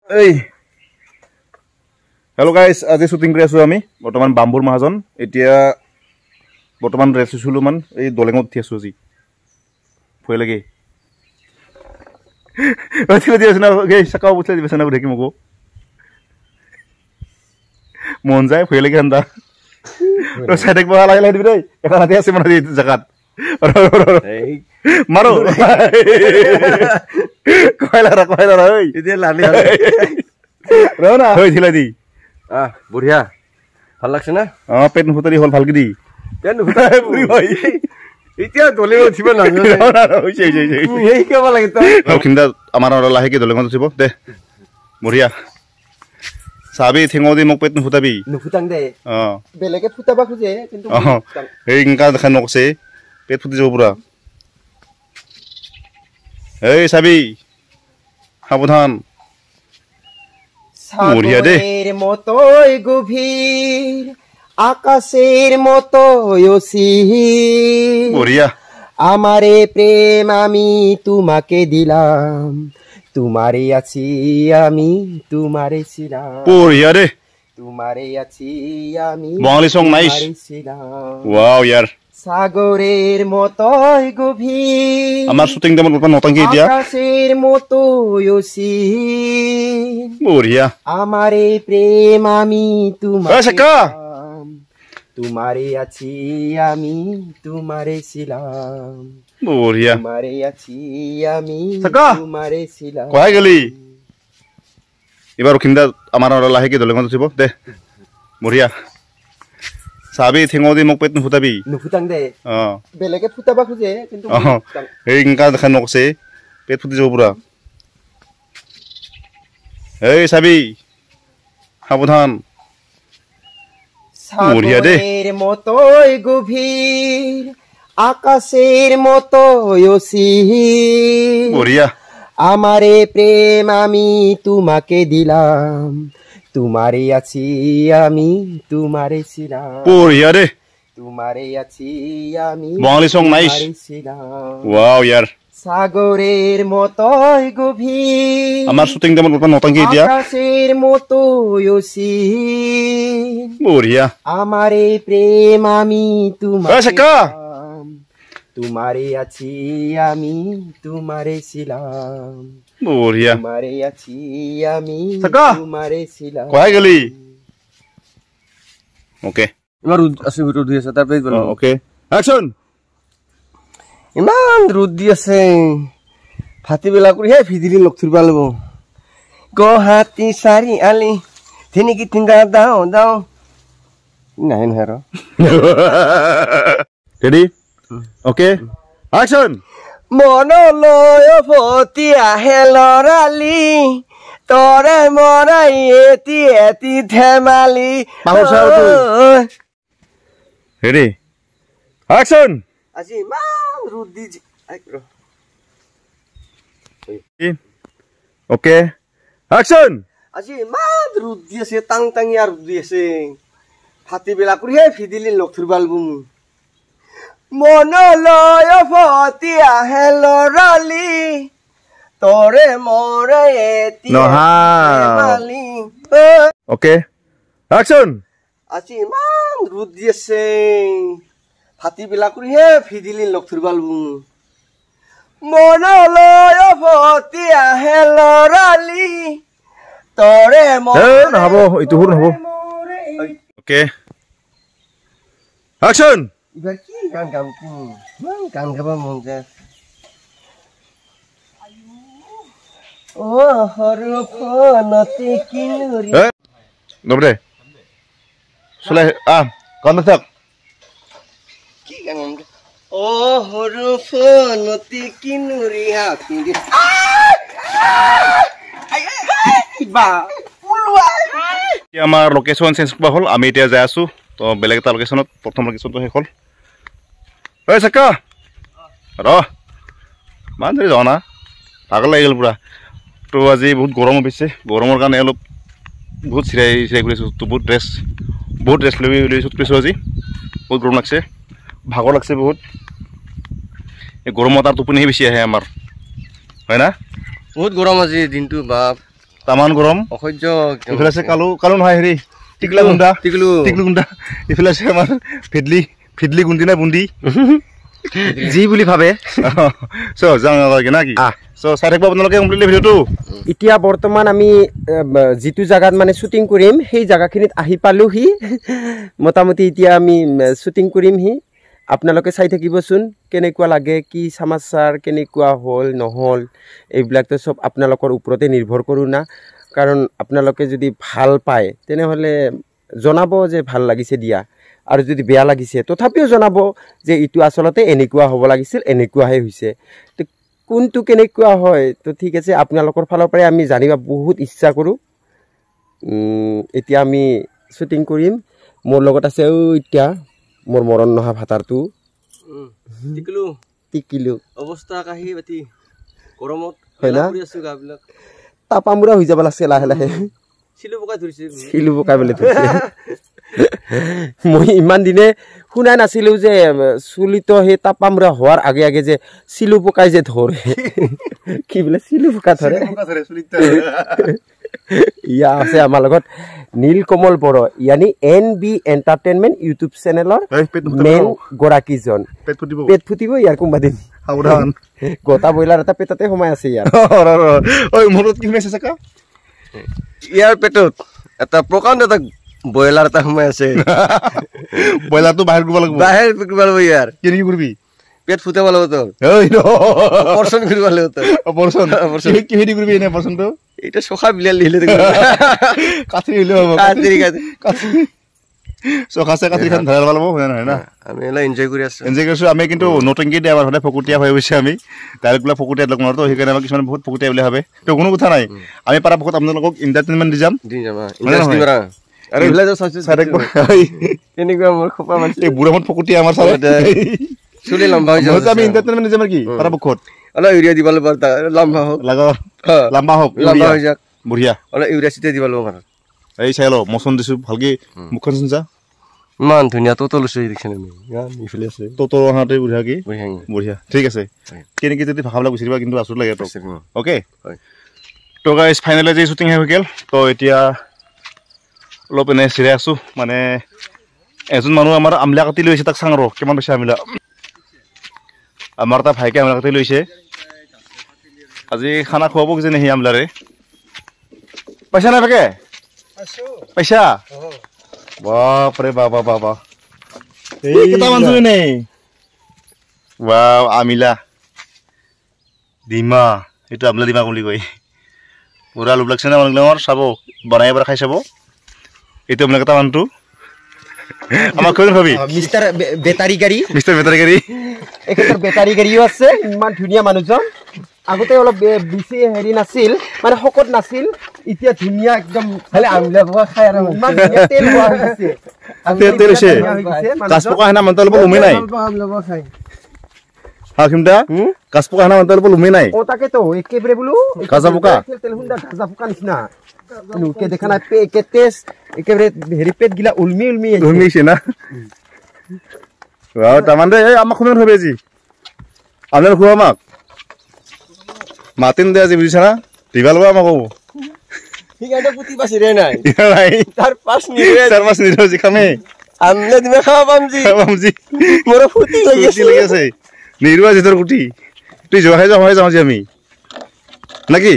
এই hello' guys, আজি shooting কৰি আছোঁ আমি বৰ্তমান বাম্বুৰ মহাজন। এতিয়া বৰ্তমান ৰেষ্ট লৈছিলোঁ, মান এই দলেঙত উঠি আছোঁ আজি। ভয় লাগে। চাকাও পঠিয়াই দিবাচোন না দেখি মোকো মন যায়, ভয় লাগে ঠাণ্ডা। চাই থাকিব, লাহে লাহে দিবি দেই। এখন হাতী আছে মানে এইটো জেগাত মাৰো। কয়লা কয়লা ঐ এতিয়া লালি ৰ না হৈ ঢিলা দি। আহ বঢ়িয়া, ভাল লাগছে না? অ, পেট নুফুটাৰি হ'ল, ভালকে দি। পেট নুফুটাই এতিয়া দলিত উঠিব নাজানো। শিকাব লাগে তই। আমাৰ লাহেকে দলেঙত উঠিব দে। বঢ়িয়া, চাবি ঠেঙ দি মোক পেট নুফুটাবি। নুফুটাং দে। অ, বেলেগে ফুটাবা খোজে কিন্তু। অ, এই ইনকা দেখা নকছে, পেট ফুটি যাব পুৰা। এই চাবি, সাৱধান। বঢ়িয়া দেই। সাগরের মতোই গভীর, আকাশের মতোই অসীম। বঢ়িয়া। আমারে প্রেম আমি তোমাকে দিলাম, তোমারে আছি আমি, তোমারে ছিলাম। বঢ়িয়া দে। তোমারে আছি আমি, বঙালী song, nice। তোমারে ছিলাম। ৱাও ইয়াৰ। সাগৰেৰ মতোই গভীৰ, আমাৰ শ্বুটিং টাইমত বৰ্তমান নতংকি এতিয়া। আকাশের মতোই অসীম। বঢ়িয়া। আমারে প্রেম আমি তোমাকে এই চেকা! দিলাম, তোমারে আছি আমি, তোমারে ছিলাম। বঢ়িয়া। তোমারে আছি আমি, চেকা! তোমারে ছিলাম। কহাই গেলি? এইবাৰ ৰখিম দে, আমাৰ লাহেকে দলেঙত উঠিব দে। বঢ়িয়া, চাবি ঠেঙ দি মোক পেট নুফুটাবি। নুফুটাং দে। অ, বেলেগে ফুটাবা খোজে কিন্তু। অ, এই ইনকা দেখা নকছে, পেট ফুটি যাব পুৰা। এই চাবি, সাৱধান। বঢ়িয়া দেই। সাগরের মতোই গভীর, আকাশের মতোই অসীম। বঢ়িয়া। আমারে প্রেম আমি তোমাকে দিলাম, তোমারে আছি আমি, তোমারে ছিলাম। বঢ়িয়া দে। তোমারে আছি আমি, বঙালী song, nice। তোমারে ছিলাম। ৱাও ইয়াৰ। সাগৰেৰ মতোই গভীৰ, আমাৰ শ্বুটিং টাইমত বৰ্তমান নতংকি এতিয়া। আকাশের মতোই অসীম। বঢ়িয়া। আমারে প্রেম আমি তোমাকে এই চেকা! দিলাম, তোমারে আছি আমি, তোমারে ছিলাম। বঢ়িয়া। তোমারে আছি আমি, চেকা! তোমারে ছিলাম। কহাই গেলি? অ'কে। ইমান ৰ'দ আছে, ৰ'দ দি আছে, তাৰপিছত অ'কে, একশ্যন। ইমান ৰ'দ দি আছে, ভাটিবেলা কৰিহে ভিজিলি লগ ধৰিব লাগিব। গুৱাহাটী চাৰিআলি ধিনিকি তিনিটা দাও দাও নাহে নহয় আৰু। Ready, okay, action. মনলৈ ফতি আহে লৰালি, তৰে মৰাই এটি এটি ধেমালি। পাহৰছা আৰু তুই। Ready, action. আজি ইমান ৰ'দ দি। Okay, action. আজি ইমান ৰ'দ দি আছে, টাং টাঙিয়া ৰ'দ দি আছে, ভাটিবেলা কৰিহে ভিজিলি লগ ধৰিব লাগিব। মনলৈ ফতি আহে লৰালি, তৰে মৰে এটি নহা। ধেমালি। Okay, action. আজি ইমান ৰ'দ দি আছে, ভাটিবেলা কৰিহে ভিজিলি লগ ধৰিব লাগিব। মনলৈ ফতি আহে লৰালি, তৰে এ নহ'ব, এইটো সুৰ নহ'ব। Okay, action. এইবাৰ কি গান গাম? কি ইমান গান গাব মন যায়। অ সৰু ফোনতে কিনুৰি। এ নব দে, চলাই আহ, গান থাক। কি গান গাম? অ সৰু ফোনতে কিনুৰি হাতী বা। এতিয়া আমাৰ লোকেশ্যন চেঞ্জ কৰা হ'ল, আমি এতিয়া যাই আছোঁ তো বেলেগ এটা লোকেশ্যনত। প্ৰথম লোকেশ্যনটো শেষ হ'ল। ঐ চেকা, ৰ, ইমান দেৰি যোৱা না, ভাগৰ লাগি গ'ল পূৰা। তো আজি বহুত গৰম অৱশ্যে, গৰমৰ কাৰণে অলপ বহুত চিৰাই চিৰাই কৰি আছোঁ। তো বহুত ড্ৰেছ লৈ লৈ শ্বুট কৰিছোঁ আজি। বহুত গৰম লাগছে, ভাগৰ লাগছে বহুত। এই গৰমত আৰু টোপনিহে বেছি আহে আমাৰ, হয় না? বহুত গৰম আজি দিনটো, বাপ। তামান গৰম অসহ্য। এইফালে আছে কালু, কালু নহয় হেৰি টিকলা গুণ্ডা, টিকলু টিকলু গুণ্ডা। এইফালে আছে আমাৰ ফিডলি, ফিডলি গুন্দি না বুন্দি যি বুলি ভাবে। চ' যাওঁ না কি? চ' চাই থাকিব আপোনালোকে কমপ্লিটলি ভিডিঅ'টো। এতিয়া বৰ্তমান আমি যিটো জেগাত মানে শ্বুটিং কৰিম সেই জেগাখিনিত আহি পালোহি। মোটামুটি এতিয়া আমি শ্বুটিং কৰিমহি, আপোনালোকে চাই থাকিবচোন কেনেকুৱা লাগে, কি সমাচাৰ কেনেকুৱা হ'ল নহ'ল, এইবিলাকতো চব আপোনালোকৰ ওপৰতে নিৰ্ভৰ কৰোঁ না। কাৰণ আপোনালোকে যদি ভাল পায় তেনেহ'লে জনাব যে ভাল লাগিছে দিয়া, আৰু যদি বেয়া লাগিছে তথাপিও জনাব যে এইটো আচলতে এনেকুৱা হ'ব লাগিছিল, এনেকুৱাহে হৈছে। তো কোনটো কেনেকুৱা হয়, তো ঠিক আছে, আপোনালোকৰ ফালৰ পৰাই আমি জানিব বহুত ইচ্ছা কৰোঁ। এতিয়া আমি শ্বুটিং কৰিম। মোৰ লগত আছে এতিয়া মোৰ মৰণ নহা ভাতাৰটো টিকলু, টিকিলো অৱস্থা কাহি বাতি গৰমত হয় না, তাপামূৰা হৈ যাব লাগছে লাহে লাহে। চিলু পকাই ধৰিছে, চিলু পকাই বোলে ধৰিছে। মই ইমান দিনে শুনাই নাছিলোঁ যে চুলিত সেই তাপামূৰা হোৱাৰ আগে আগে যে চিলু পকাই যে ধৰে, কি বোলে চিলু পোকা ধৰে। ইয়া আছে আমাৰ লগত নীলকমল বড়ো, ইয়ানি এন বি এণ্টাৰটেইনমেণ্ট ইউটিউব চেনেলৰ মেইন গৰাকীজন। পেট ফুটিব ইয়াৰ কোনোবা দিন, গোটা ব্ৰইলাৰ এটা পেটতে সোমাই আছে ইয়াৰ। ইয়াৰ পেটত এটা প্ৰকাণ্ড এটা ব্ৰইলাৰ এটা সোমাই আছে। ব্ৰইলাৰটো বাহিৰ কৰিব লাগিব, বাহিৰ কৰিব লাগিব। ইয়াৰ কেনেকৈ কৰিবি? পেট ফুটাব লাগিব তোৰ, অপাৰেচন কৰিব লাগিব তোৰ। অপাৰেচন কিহেদি কৰিবি এনে অপাৰেচনটো? এইটা চোখা বিলাল লিখিলে কাঠি হ'লেও হ'ব, কাঠি কাঠি চোখা আছে, কাঠিখন ধৰাই ল'ব লাগিব, হয় নহয় না? আমি অলপ এনজয় কৰি আছোঁ, এনজয় কৰিছোঁ আমি। কিন্তু নতুনকৈ দিয়া আমাৰ সদায় ফকটীয়া হৈ গৈছে। আমি ডাইৰেক্ট ফকটীয়া লগ মাৰোঁ, সেইকাৰণে আমাক কিছুমান বহুত ফকটীয়া বুলি ভাবে। তো কোনো কথা নাই, আমি পৰাপক্ষত আপোনালোকক এণ্টাৰটেইনমেণ্ট দি যাম, দি যাম। আৰু এইবিলাক চাই থাকিব কেনেকুৱা মোৰ খোপা মাৰিছে এই বুঢ়ামত ফকটীয়া আমাৰ ছাৰে চুলি লম্বা হৈ যাব। আমি এণ্টাৰটেইনমেণ্ট দি যাম কি পৰাপক্ষত। অলপ ইউৰিয়া দিব লাগিব, লম্বা হওক, লম্বা হওক, লম্বা হৈ যাওক, বঢ়িয়া। অলপ ইউৰিয়া চিটিয়াই দিব লাগিব ঘৰত। এই চাই ল, মচন দিছোঁ ভালকে, মুখখন চোন চা, ইমান ধুনীয়া তোতল আছে, দেখিছেনে? ইফালে আছে তোতল অহাতে বঢ়িয়া, কি বঢ়িয়া। ঠিক আছে, কেনেকৈ যদি ভাষাবিলাক বিচাৰিবা কিন্তু আচৰিত লাগে তোক। অ'কে, তো গাইজ ফাইনেলি আজি শ্বুটিং শেষ হৈ গ'ল। তো এতিয়া অলপ এনেই চিৰাই আছোঁ, মানে এজন মানুহ আমাৰ আমলা কাটি লৈছে, তাক চাং ৰ কিমান পইচা আমলা। আমাৰ এটা ভাইকে আমলা কাটি লৈছে, আজি খানা খুৱাব কিজানি সি আমলাৰে। পইচা নাই ভাইকে? পইচা বাপৰে বাপ বাপ বাপ, কেইটামান এনেই বাও আমিলা ডিমা, এইটো আমলা ডিমা বুলি কয়। পুৰা লোভ লাগছে না মানুহবিলাকৰ, চাব বনাই এবাৰ খাই চাব। এইটো আপোনাক এটা মানুহটো আমাক কোন ভাবি মিষ্টাৰ বেটাৰী গাড়ী, মিষ্টাৰ বেটাৰী গাড়ী। এখেতৰ বেটাৰী গাড়ীও আছে। ইমান ধুনীয়া মানুহজন, আগতে অলপ বেছি হেৰি নাছিল, মানে শকত নাছিল, এতিয়া ধুনীয়া একদম। খালি আমলা পোকা খাই আৰু ইমান ধুনীয়া তেল হোৱা হৈ গৈছে, তেল হৈছে। কাছ পোকা সেনা মানুহটো অলপ লোমেই নাই। হা খিমদা, কাছ পোকা সেনা মানুহটো অলপ লোমেই নাই। অ তাকেতো একেবাৰে বোলো গাজা পোকা, তেল খুন্দা গাজা পোকা নিচিনা। লোকে দেখা নাই, একে তেজ একেবাৰে হেৰি পেট গিলা উলমি উলমি উলমি আহিছে না। তাৰমানে এই আমাক শুনে ভাবি আজি আপোনাৰ খোৱা আমাক মাতিম দে আজি, বুজিছা না? দিবা ল'ব আমাক নিৰুৱা আজি তোৰ গুটি, তুই যোৱা খাই যাওঁ, যাওঁ আজি আমি নাকি?